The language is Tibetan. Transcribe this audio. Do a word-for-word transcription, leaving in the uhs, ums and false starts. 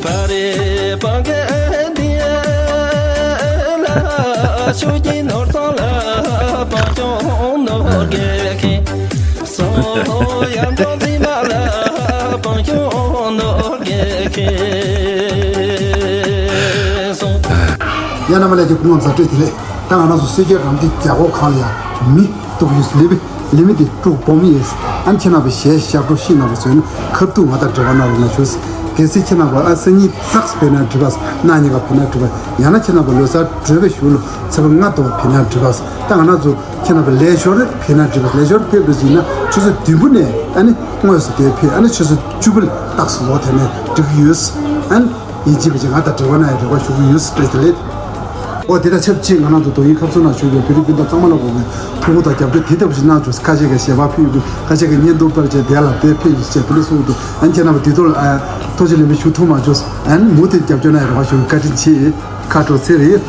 པ་རེ་པང་གི་འདི་ལ་ཆུ་རྒྱུན་ནོར་ཚང་ལ་པང་ཆུང་ནོར་གེ་ཁེ་སོ་ཡང་འགྲོ་འཛིན་མ་ལ་པང་ཆུང་ནོར་གེ་ཁེ་སོ། ཡ་ན་མ་ལས་ཀྱི་ཁུངས་ངམ་ས་སྤྲོད་དེ་རེད། ད་ང་རང་ཚོ་སྲོལ་རྒྱུན་རམ་འདི་རྒྱ་སྒོ་ཁང་ལ་ཡ་མི་གཏུགས་ཡོད་ལེ་བི་ལེ་མི་དེ་དཀྲུག་སྦོམ་ཡོད། ཨ་ནི་ཁྱེད་རྣམ་པ་གཞས་ཤག་སྒྲོ་ཤིང་རྣམ་པ་ཚོས་ནི་ཁ་ཐུག་ང་དང་འབྲེལ་བ་གནང་རོགས་གནང་ཞུ། གལ་སྲིད་ཁྱེད་རྣམ་པ་ཨ་སང་ཉིན་ཙག་ཕེབས་ན་འགྲིག་པ། གནངས་ཉིན་ཀ་ཕེབས་ན་འགྲིག་པ། ཡང་ན་ཁྱེད་རྣམ་པ་ལོ་གསར་གྲོལ་བའི་གཞུག་ལ་ཚེས་པ་ལྔ་དོ་ཕེབས་ན་འགྲིག་པ། ད་ང་རང་ཚོ་ཁྱེད་རྣམ་པ་ལས་ཞོར་ཕེབས་ན་འགྲིག་པ། ལས་ཞོར་ཕེབས་པ་ཞིག་ན་ཆུ་ཚོད་བདུན་པོ་ནས་ཨ་ནི་དངོས་སུ་དེ་ཕེབས། ཨ་ནི་ཆུ་ཚོད་བཅུ་པ་ལ་རྟགས་སུ་ལོག་དེ་ནས་འགྲིག་གི་ཡོད། ཨ་ནི་ཡིན་གཅིག་པ་ཅིག་ང་དང་འབྲེལ་བ་གནང་ཡ་རེ་བ་ཞུ་གི་ཡོད། བཀྲ་ཤིས་བདེ་ལེགས། ཨོ་དེ་དང་ཆབས་ཅིག་ང་རང་ཚོ་དོ་དབྱིངས་ཁ་བཟང་ནང་བཞུགས་པའི་བོད་རིགས་སྤུན་ཟླ་ཚང་མ་ལ་དགོངས་པའི་ཐུགས་ཁུར་དང་རྒྱབ་སྐྱོར་དེ་ལྟ་བུ་ཞིག་གནང་བྱུང་། ཁ་ཤས་ཀྱིས་ཞལ་པར་ཕུལ་ཡོད། ཁ་ཤས་ཀྱིས་བརྙན་ཐུང་ཕབ་བྱས་དེ་ལ་དཔེ་ཕུལ་ཡོད་ཅེས་དེ་འདྲ་གསུངས་འདུག་ཨ་ནི་ཁྱེད་རྣམ་པ་དེ་ཚོ་ལ་ཨ་ཐུགས་རྗེ་ལེགས་འབུལ་ཞུ་ཐུབ་མ་བྱུང་། ཨ་ནི་མུ་མཐུད་རྒྱབ་སྐྱོར་གནང་ཡ་རེ་བ་ཞུ། བཀའ་དྲིན་ཆེ། ཁ་དྲོ་ཚེ་རིང་།